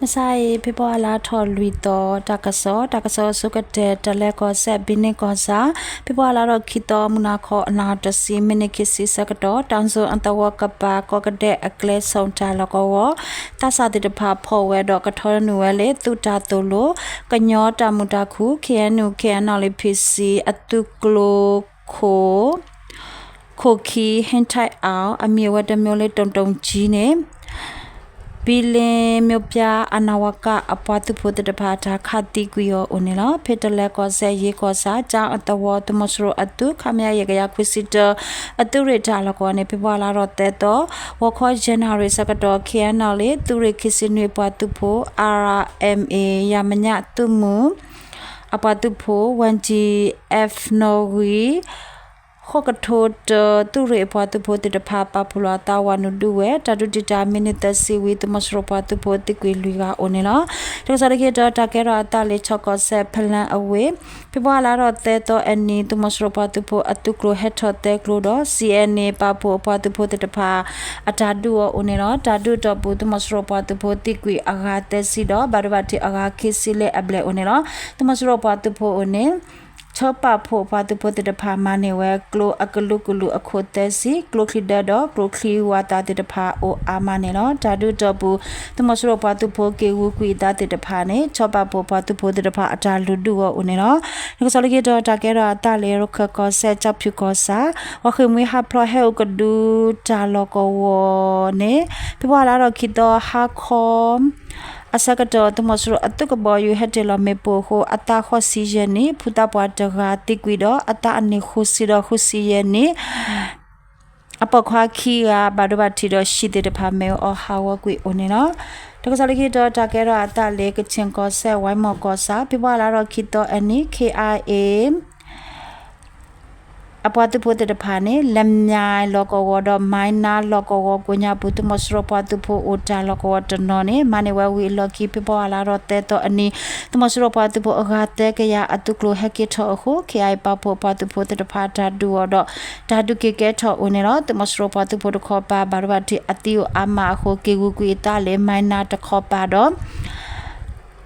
မုၢ်ဆါအံၤ ဖ့ၤဘြူၤအါလါထီၣ်လွံၢ်သီ တၢ်ကစီၣ်, တၢ်ကစီၣ်အဆိကတၢၢ် တလဲၤကီၢ်စဲၣ် ဘံန့ၣ်ကီၢ်ဆၣ်, ဖ့ၤဘြူၤအါလါထီၣ်ခံသီ မုၢ်နၤခီ အနၣ်တဆံ မံးနံးခံဆံဆၢကတီၢ် တၢ်စိၣ်အသဝီကပၤ ကီၢ်ကဒဲအကျဲ ဆိၣ်တၢ်လီၢ်ကဝီၤ သးစၢ်သ့ၣ်တဖၣ်ဖီၣ်ဝဲဒီးကထီၣ်နုာ်ဝဲလၢ သုးတၢ်သိၣ်လိ ကညီတၢ်မုာ်တၢ်ခုၣ် K N U K N L P C အသုးကျိၤခိၣ် ခိၣ်ခံ ဟ့ၣ်ထၢၣ်အီၤ အမံၤအဝဲတမံၤလၢ တိၣ်တိၣ်ကၠံန့ၣ် ဘံလ့မြို့ပြ အနဝက အပှၤသုးဖိသ့ၣ်တဖၣ် တၢ်ခးသံကွံာ်အီၤအိၣ်န့ၣ်လီၤ. ဖဲတလဲၤကီၢ်စဲၣ် ယ့ကီၢ်ဆၣ် ကၠါအသဝီ သုးမီၤစိရိၤအသုး ခမရ ယဲၢ်ကယၤခွံဆံတၢ အသုးရ့ၣ်တၢ်လီၢ်ကဝီၤန့ၣ် ဖ့ၤဘြူၤအါလါထီၣ်သၢသီ ဂီၤခီယဲၢ်နၣ်ရံၣ်ဆၢကတီၢ် K N L သုးရ့ၣ်ခံဆံနွံအပှၤသုးဖိ R M A ယၤမဲာ်ညါသုးမုၢ် အပှၤသုးဖိ ဝဲၣ်ဒံၣ် F နီၣ်ဂံၢ် ဃိးကထိတၢ သုးရ့ၣ်အပှၤသုးဖိသ့ၣ်တဖၣ် ပာ်ဖှိၣ်လီၤအသးဝၤနုာ်ဒုးဝဲ တၢ်ဒုးတံာ်တာ်မံးနံးသၢဆံဝံၤ သုးမီၤစိရိၤပှၤသုးဖိသံကွံာ်လွံၢ်ဂၤအိၣ်န့ၣ်လီၤ. တၢ်ကစီၣ်လၢခံတီၤ တၢ်ကဲထီၣ်အသးလၢ ခၠီၣ်ကီၢ်စဲၣ် ဖလၢအဝ့ၢ် ဖ့ၤဘြူၤအါလါထီၣ်သၢသီအနံၤ သုးမီၤစိရိၤပှၤသုးဖိအသုးကျိၤဟဲထီၣ်သၢကျိၤဒီး C N A ပာ်ဖှိၣ်အပှၤသုးဖိသ့ၣ်တဖၣ် အတၢ်ဒုးအီၤအိၣ်န့ၣ်လီၤ. တၢ်ဒုးအတီၢ်ပူၤ သုးမီၤစိရိၤပှၤသုးဖိသံကွံာ်အဂၤသၢဆံဒီး ဘၣ်ဒိဘၣ်ထံးအဂၤခံဆံလၢအဘျဲၣ်အိၣ်န့ၣ်လီၤ. သုးမီၤစိရိၤပှၤသုးဖိအိၣ်န့ၣ် ဆၢပာ်ဖှိၣ်ပှၤသုးဖိသ့ၣ်တဖၣ်မၤန့ၢ်ဝဲ ကျိအကလုာ်ကလုာ်အခိၣ်သၢဆံ, ကျိချံဒၢဒီးကျိချံဝးသးသ့ၣ်တဖၣ်အိၣ်အါမးန့ၣ်လီၤ. တၢ်ဒုးအတီၢ်ပူၤ သုးမီၤစိရိၤပှၤသုးဖိက့ၤဂုာ်ကွံာ်အသးသ့ၣ်တဖၣ်န့ၣ် ဆၢပာ်ဖှိၣ်ပှၤသုးဖိသ့ၣ်တဖၣ်အတၢ်လုၢ်ဒုးအီၤအိၣ်န့ၣ်လီၤ. တၢ်ကစီၣ်လၢခံတီၤ တၢ်ကဲထီၣ်အသးလၢ ရခၢၣ်ကီၢ်စဲၣ် ကၠီဖၠူၣ်ကီၢ်ဆၣ် ပှၤဃ့ၢ်မှံဟးဖျိးဟဲအိၣ်ကဒုတၢ်လီၢ်ကဝီၤန့ၣ် ဖ့ၤဘြူၤအါလါထီၣ်ခံသီ ဟါခီ အဆၢကတီၢ် သုးမီၤစိရိၤအသုးကဘီယူၤဟဲတ့ၢ်လီၤမ့ၣ်ပိၢ်အဃိ အသးဃိးဆံယဲၢ်နံၣ်, ဖုသးပှၢ်တဂၤသံကွံာ်ဒီး အသးအနံၣ်ဃုဆံဒီးဃုဆံယဲၢ်နံၣ်, အပိာ်ခွါခံဂၤ ဘၣ်ဒိဘၣ်ထံးဒီး ဟံၣ်သ့ၣ်တဖၣ်မ့ၣ်အူအီၣ်ဟးဂီၤကွံာ်အိၣ်န့ၣ်လီၤ. တၢ်ကစီၣ်လၢခံတီၤ တၢ်ကဲထီၣ်အသးလၢ ကခၠ့ၣ်ကီၢ်စဲၣ် ဝဲမီၢ်ကီၢ်ဆၣ် ဖ့ၤဘြူၤအါလါထီၣ်ခံသီအနံၤ K I A အပှၤသုးဖိသ့ၣ်တဖၣ်န့ၣ် လဲမၠဲၣ်လီၢ်ကဝီၤဒီး မၤနါလီၢ်ကဝီၤကိးညါပူၤ သုးမီၤစိရိၤပှၤသုးဖိအိၣ်တၢ်လီၢ်ကဝီၤတနီၤန့ၣ် မၤန့ၢ်ဝဲဝံၤအလီၢ်ခံ ဖ့ၤဘြူၤအါလါထီၣ်သၢသီအနံၤ သုးမီၤစိရိၤပှၤသုးဖိအဂၤသၢကယၤအသုးကျိၤဟဲက့ၤထီၣ်အဃိ K I A ပာ်ဖှိၣ်ပှၤသုးဖိသ့ၣ်တဖၣ်တၢ်ဒုးအီၤဒီး တၢ်ဒုးက့ၤကဲထီၣ်အိၣ်န့ၣ်လီၤ. သုးမီၤစိရိၤပှၤသုးဖိတခီပၤ ဘၣ်ဒိဘၣ်ထံးအသံအိၣ်အါမးအဃိ က့ၤဂုာ်ကွံာ်အသးလၢမၤနါတခီပၤဒီး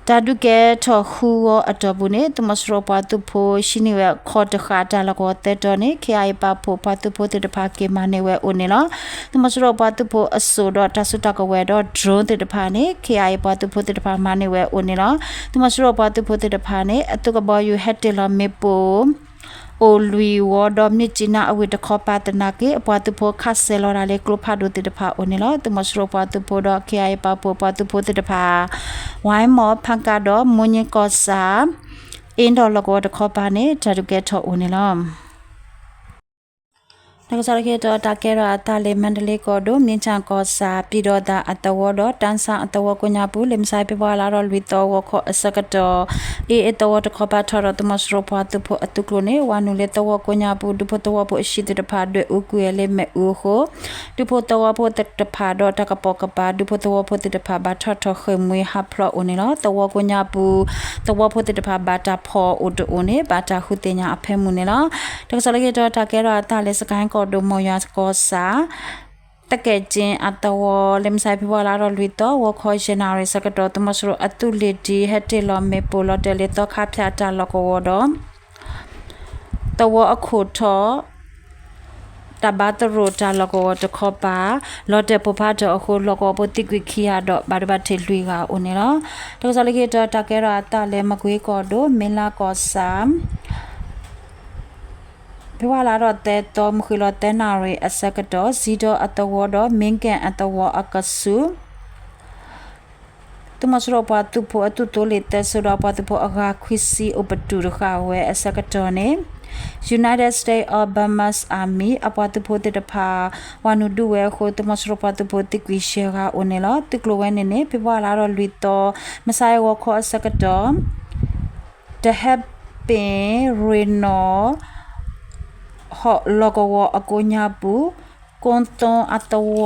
တၢ်ဒုးကဲထီၣ်ဃုဂီၤအတီၢ်ပူၤန့ၣ် သုးမီၤစိရိၤပှၤသုးဖိ ဟံးန့ၢ်ဝဲခီၣ်တဃာ်တၢ်လီၢ်ကဝီၤသၢတီၤန့ၣ် K I A ပာ်ဖှိၣ်ပှၤသုးဖိသ့ၣ်တဖၣ်က့ၤမၤန့ၢ်ဝဲအိၣ်န့ၣ်လီၤ. သုးမီၤစိရိၤပှၤသုးဖိအစိၣ်ဒီးတၢ်စုတၢ်ကဝဲၤဒီး drone သ့ၣ်တဖၣ်န့ၣ် K I A ပှၤသုးဖိသ့ၣ်တဖၣ်မၤန့ၢ်ဝဲအိၣ်န့ၣ်လီၤ. သုးမီၤစိရိၤပှၤသုးဖိသ့ၣ်တဖၣ်န့ၣ် အသုးကဘီယူၤဟဲတ့ၢ်လီၤမ့ၣ်ပိၢ် အိၣ်လွံၢ်ဝီဒီး မြစ်ကြီးနား အဝ့ၢ်တခီပၤသနာ်က့ အပှၤသုးဖိခးစဲၤလီၤတၢ်လၢကျိဖးဒိၣ်သ့ၣ်တဖၣ်အိၣ်န့ၣ်လီၤ. သုးမီၤစိရိၤပှၤသုးဖိဒီး K I A ပာ်ဖှိၣ်ပှၤသုးဖိသ့ၣ်တဖၣ် ဝဲမီၢ်ဖၣ်ကၣ်ဒီး မိၢ်ညၣ်ကီၢ်ဆၣ် အ့ဒီးလီၢ်ကဝီၤတခီပၤန့ၣ် တၢ်ဒုးကဲထီၣ်အိၣ်န့ၣ်လီၤ. တၢ်ကစီၣ်လၢခံတီၤ တၢ်ကဲထီၣ်အသးလၢ မါဒလ့ကီၢ်ဒိၣ် မြင်းခြံကီၢ်ဆၣ် ပြည်တော်သာ အသဝီဒီး တၢ်ဆၣ်အသဝီကိးညါပူၤ လၢမုၢ်ဆါ ဖ့ၤဘြူၤအါလါထီၣ်လွံၢ်သီ ဂီၤခီအဆၢကတီၢ် အ့အ့သဝီတခီပၤထီၣ်ဒီး သုးမီၤစိရိၤပှၤသုးဖိအသုးကျိၤန့ၣ် ဝၤနုာ်လၢသဝီကိးညါပူၤ ဒူဖိသဝီဖိအဟံၣ်သ့ၣ်တဖၣ် ဒွဲၣ်အူကွံာ်ဝဲလၢမ့ၣ်အူအဃိ ဒူဖိသဝီဖိသ့ၣ်တဖၣ်ဒီးတၢ်ကပိာ်ကပၤ ဒူဖိသဝီဖိသ့ၣ်တဖၣ် ဘၣ်ထီၣ်ထီၣ်ဃ့ၢ်မှံဟးဖျိးအိၣ်န့ၣ်လီၤ. သဝီကိးညါပူၤ သဝီဖိသ့ၣ်တဖၣ် ဘၣ်တၢ်ဖီၣ်အိၣ်တအိၣ်န့ၣ် ဘၣ်တၢ်ဃုသ့ၣ်ညါအဖၢမုၢ်န့ၣ်လီၤ. တၢ်ကစီၣ်လၢခံတီၤ တၢ်ကဲထီၣ်အသးလၢ စကဲၣ်ကီၢ်ဒိၣ် မိၢ်ယွၤကီၢ်ဆၣ် သကဲၣ်ကၠ့အသဝီ လၢမုၢ်ဆါ ဖ့ၤဘြူၤအါလါထီၣ်လွံၢ်သီ ဂီၤခီယဲၢ်နၣ်ရံၣ်ဆၢကတီၢ် သုးမီၤစိရိၤအသုးလ့ၤတံၢ် ဟဲတ့ၢ်လီၤမ့ၣ်ပိၢ်လီၤတဲာ်လၢသီခါဖၠၣ်တၢ်လီၢ်ကဝီၤဒီး သဝီအခိၣ်ထီၣ် တၢ်ဘါသရိာ်တၢ်လီၢ်ကဝီၤတခီပၤ လီၤတဲာ်ပိၢ်ဖးထီၣ်အဃိ လီၢ်ကဝီၤဖိသံကွံာ်ခံဂၤဒီး ဘၣ်ဒိဘၣ်ထံးလွံၢ်ဂၤအိၣ်န့ၣ်လီၤ. တၢ်ကစီၣ်လၢခံတီၤ တၢ်ကဲထီၣ်အသးလၢ မကွ့ကီၢ်ဒိၣ် မ့လါကီၢ်ဆၣ် ဖ့ၤဘြူၤအါလါထီၣ်သၢသီ မုၢ်ဃ့ၢ်လီၤသၢနၣ်ရံၣ်အဆၢကတီၢ် စံဒီအသဝီဒီး မ့ကဲၣ်အသဝီအကဆူး သုးမီၤစိရိၤပှၤသုးဖိအသုးသိလ့ၣ်သၢစိၤဒီး ပှၤသုးဖိအဂၤခွံဆံအိၣ်ပတုာ်တဃၣ်ဝဲအဆၢကတီၢ်န့ၣ် United States of Burma's Army အပှၤသုးဖိသ့ၣ်တဖၣ် ဝၤနုာ်ဒုးဝဲအဃိ သုးမီၤစိရိၤပှၤသုးဖိသံကွံာ်ယဲၢ်ဂၤအိၣ်န့ၣ်လီၤ. သုးကျိၤဝဲန့ၣ်န့ၣ် ဖ့ၤဘြူၤအါလါထီၣ်လွံၢ်သီ မုၢ်ဆါအံၤဂီၤခီအဆၢကတီၢ် တဟဲပ့ၣ်ရ့ၣ်နီၣ် ဟီၣ်လီၢ်ကဝီၤအကိးညါပူၤ ကိသိအသဝီ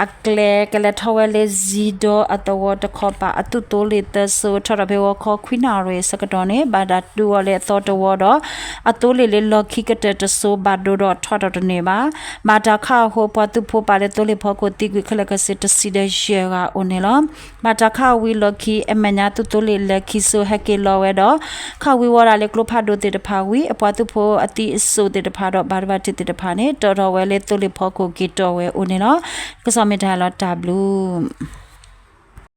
အကျဲကလဲၤထီၣ်ဝဲလၢ စံဒီအသဝီတခီပၤ အသုးသိလ့ၣ်သၢစိၤ ထီၣ်ဒီးဖဲဂီၤခီခွံနၣ်ရံၣ်ဆၢကတီၢ်န့ၣ် ဘၣ်တၢ်တုၤအီၤလၢအသီတဝီဒီး အသိလ့ၣ်လၢလီၢ်ခံကတၢၢ်တစိၤဘၣ်ဒိဒီးထီၣ်ဒီးတန့ၢ်ဘၣ်. ဘၣ်တၢ်ခးအဃိ ပှၤသုးဖိပာ်လၢသိလ့ၣ်ဖီခိၣ်သံကွံာ်ခဲလၢာ်ခဲဆ့တဆံဒီးယဲၢ်ဂၤအိၣ်န့ၣ်လီၤ. ဘၣ်တၢ်ခးဝံၤလီၢ်ခံ အမဲာ်ညါသုးသိလ့ၣ်လၢခံစိၤဟဲက့ၤလီၤဝဲဒီး ခးဝံၤဝီၤဒၣ်လၢကျိဖးဒိၣ်သ့ၣ်တဖၣ်ဝံၤ အပှၤသုးဖိအသံအစိၣ်သ့ၣ်တဖၣ်ဒီးဘၣ်ဒိဘၣ်ထံးသ့ၣ်တဖၣ်န့ၣ် တီၣ်ထီၣ်ဝဲလၢသိလ့ၣ်ဖီခိၣ်က့ၤတီၢ်ဝဲအိၣ်န့ၣ်လီၤ. တၢ်ကစီၣ်မ့ၢ်တၢ်လီၤတၢ်ဘျုး